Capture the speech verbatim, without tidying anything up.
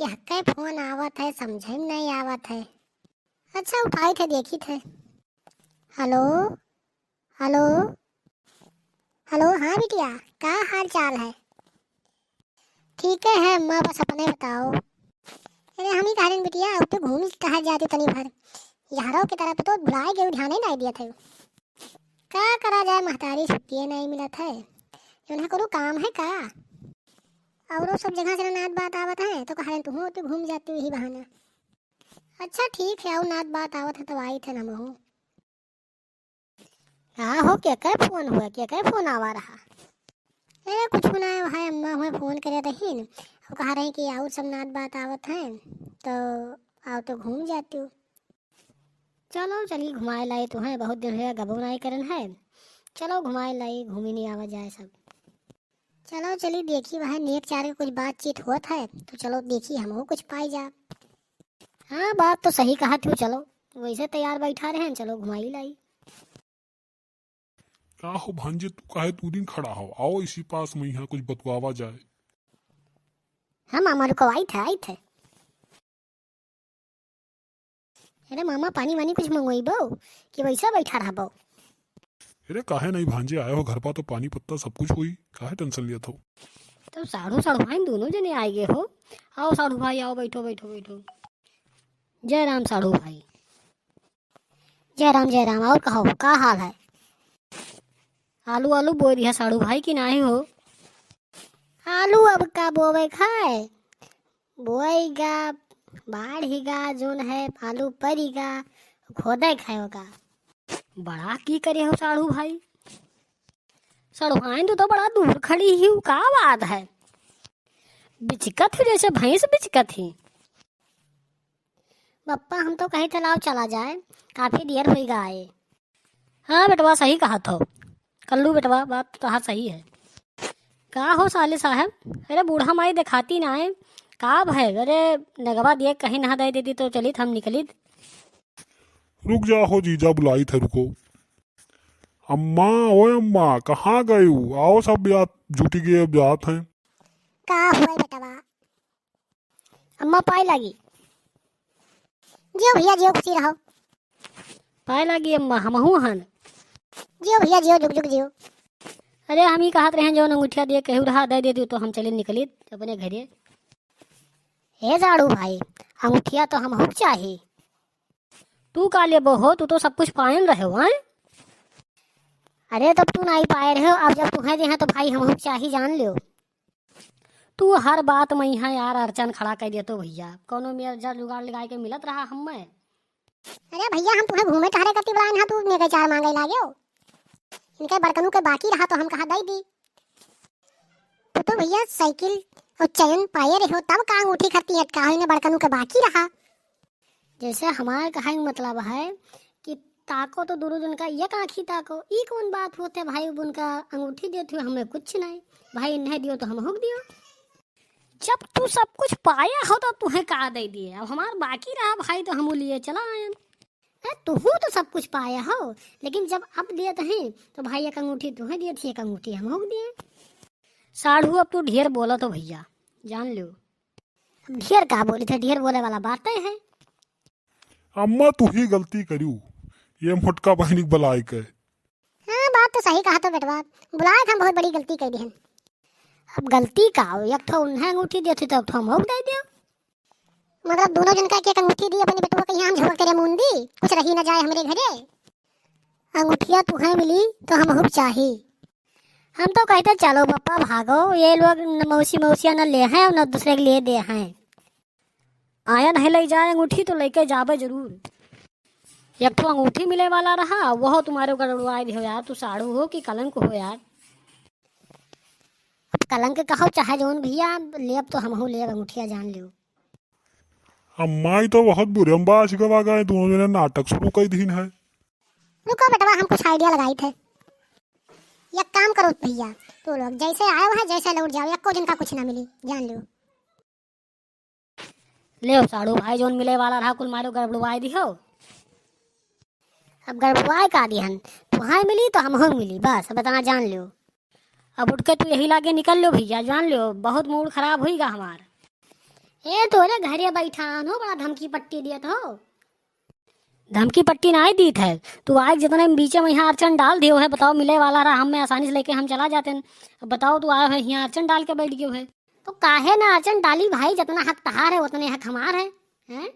यह के फोन आवत है, समझे में नहीं आवत है। अच्छा, उठाई थे, देखी थे। हेलो, हेलो, हेलो, हाँ बिटिया, का हाल चाल है? ठीक है, है अम्मा, बस अपने बताओ। अरे हम ही कह रहे हैं बिटिया, अब तो घूम टहल जाती तनी भर। यारों की तरफ तो भुलाए गए, ध्यान ही नहीं दिया था। का करा जाए, महतारी छुट्टिए नहीं मिलत है, उन्हें कोनो काम है का? औरो सब जगह से नात बात आवत है, तो कह रहे तू तो घूम जाती यही बहाना। अच्छा ठीक है, और नात बात आवत है तो आई थे ना महू। का हो, के के फोन हुआ, के के फोन आवा रहा? ए, कुछ ना है, वहाँ अम्मा हुए फोन करे रही न, वो कहा रही कि और सब नात बात आवत है, तो आओ तो घूम जाती हूँ। चलो चली घुमाए लाई तुहें, बहुत दिन हुआ गबो नाई करन है। चलो घुमाए लाई, घूमी नहीं आवा जाए सब। चलो चली देखी वहाँ नेक चार के कुछ बातचीत होत है, तो चलो देखी हमहू कुछ पाई जा। हाँ, बात तो सही कहा तू, चलो वैसे तैयार बैठा रहे हैं, चलो घुमाई लाई। का हो भांजे, तू काहे तू दिन खड़ा हो? आओ इसी पास में, यहाँ कुछ बतवावा जाए। हाँ मामा, रुको, आई थे, आई थे। अरे मामा, पानी वानी कुछ मंगवाइबो कि वैसा बैठा रहबो? अरे काहे नहीं भांजे, आए हो घर पा तो पानी पत्ता सब कुछ होई, काहे टेंशन लिया थो? तो साढ़ू साढ़ुआइन दोनों जने आए गए हो। आओ साढ़ू भाई, आओ, बैठो, बैठो, बैठो। जय राम साढ़ू भाई। जय राम, जय राम। और कहो, का हाल है? आलू, आलू बोए दिया साढ़ू भाई कि नाही हो? आलू अब का बोवे खाए? बोएगा, बाढ़ेगा, जोन है, आलू परेगा, खोदे खाएगा। बड़ा की करे हो साढ़ू भाई? साढ़ू भाई, तू तो बड़ा दूर खड़ी ही, का बात है? बिचकत ही जैसे भैंस बिचकत ही। बप्पा, हम तो कहे थे लाओ चला जाए, काफी देर होई गा आए। हाँ बेटवा, सही कहा थो। कल्लू बेटवा, बात तो तोहार सही है। का हो साले साहब, अरे बूढ़ा माई देखाती ना है, का भय? अरे नगवा दिए कहीं नहा दे देती तो चलित हम निकलित। रुक जा हो जीजा, बुलाई थे, रुको। अम्मा, ओए अम्मा, कहाँ गए हो? आओ सब यार, जुटी गए, अब जात हैं। का हुआ बेटवा? अम्मा पाए लागी। जियो भैया जियो, खुशी रहो। पाए लागी अम्मा, हमहू हन। जियो भैया जियो, जुग जुग जियो। अरे हम ही कहत रहे, जो अंगूठिया दिए कहू रहा, दे दे दियो तो हम चले निकली अपने घरे। हे साढ़ू भाई, अंगूठिया तो हमहू के चाही। तू का लेबो हो, तू तो सब कुछ पायन रहे हो, हैं? अरे तब तू नहीं पाए रहे हो, अब जब तुम्हें दे हैं तो भाई हमहू के चाही, जान लियो। तू हर बात में यहाँ यार अड़चन खड़ा कर देतो भैया, कौनो मेर जर जुगाड़ लगाए के मिलत रहा हमें। अरे भैया, हम तुम्हें घूमे टहरे करती बुलाए ना, तू मेरे चार मांगे लागे हो। इनके बड़कनू के बाकी रहा तो हम कहा दे दी। तू तो भैया साइकिल और चैन पाए रहे हो, तब का अंगूठी खरती अटका हो, इन्हें बड़कनू के बाकी रहा। जैसे हमार कहे के मतलब है कि ताको तो दोनों जन का एक आँखी ताको, ई कौन बात होते भाई? उनका अंगूठी देत हुए हमें कुछ नहीं, भाई इन्हें दियो तो हमहू के दियो। जब तू सब कुछ पाया हो तो तुहें का दे दिए, अब हमार बाकी रहा भाई तो हमहू लिए चला आयन। ए, तुहू तो सब कुछ पाया हो, लेकिन जब अब देत हैं तो भाई एक अंगूठी तुहें दिए थी, एक अंगूठी हमहू के दिए। साढ़ू अब तू ढेर बोला तो भैया, जान लो। अब ढेर का बोली थे, ढेर बोले वाला बातें है। अम्मा तू ही गलती करियो, ये मोटका बहनी के बुलाए के। हाँ, बात तो सही कहा तो बेटवा, बुलाए के हम बहुत बड़ी गलती कर दी। अब गलती का हो, एक ठो उन्हें अंगूठी देती तो एक ठो हमहू के दे दियो। मतलब दोनों जन का एक एक अंगूठी दी अपने बेटुआ के, यहाँ हम झोंक तेरे मुंदी, कुछ रही ना जाए हमरे घरे। अंगूठिया तुहें मिली तो हमहू के चाही। हम तो कहते चलो पप्पा भागो, ये लोग न मौसी मौसिया न ले हैं और न दूसरे के लिए दे हैं। आया नहीं ले जाए अंगूठी तो लेके जाबे जरूर। एक ठो अंगूठी मिले वाला रहा, वह तुम्हारे ऊपर उड़वाए दियो यार, तू साढ़ू हो कि कलंक हो यार। अब कलंक कहो चाहे जौन भैया, लेब तो हमहू लेब अंगूठिया, जान लियो। अम्मा ई तो बहुत बुरे अम्बा आज गवा गए, दोनों जने नाटक शुरू कर दीन है। रुको बेटवा, हम कुछ idea लगाई थे। एक काम करो भैया, तू लोग जैसे आए हो है, जैसे लौट जाओ, एको जन का कुछ ना मिली, जान लो। ले साढ़ू भाई, जौन मिले वाला रहा, कुल मारो गड़बड़वाए दियो। अब गड़बड़वाए का दिहन, तुहाई मिली तो हमहू मिली, बस अब इतना जान लो। अब उठ के तू यही लागे निकल लो भैया, जान लो, बहुत mood खराब होइगा हमार। ए, तोरे घरे बैठा आनो बड़ा धमकी पट्टी दियत हो। धमकी पट्टी नाहीं दीत है, तू आज जितने बीचे में यहाँ अड़चन डाल दियो है, बताओ, मिले वाला रहा, हम में आसानी से लेके हम चला जाते हैं। अब बताओ, तू आयो है यहाँ अड़चन डाल के बैठ गयो है। तो काहे ना अड़चन डाली भाई, जितना हक तहार है उतने हक हमार है, हैं?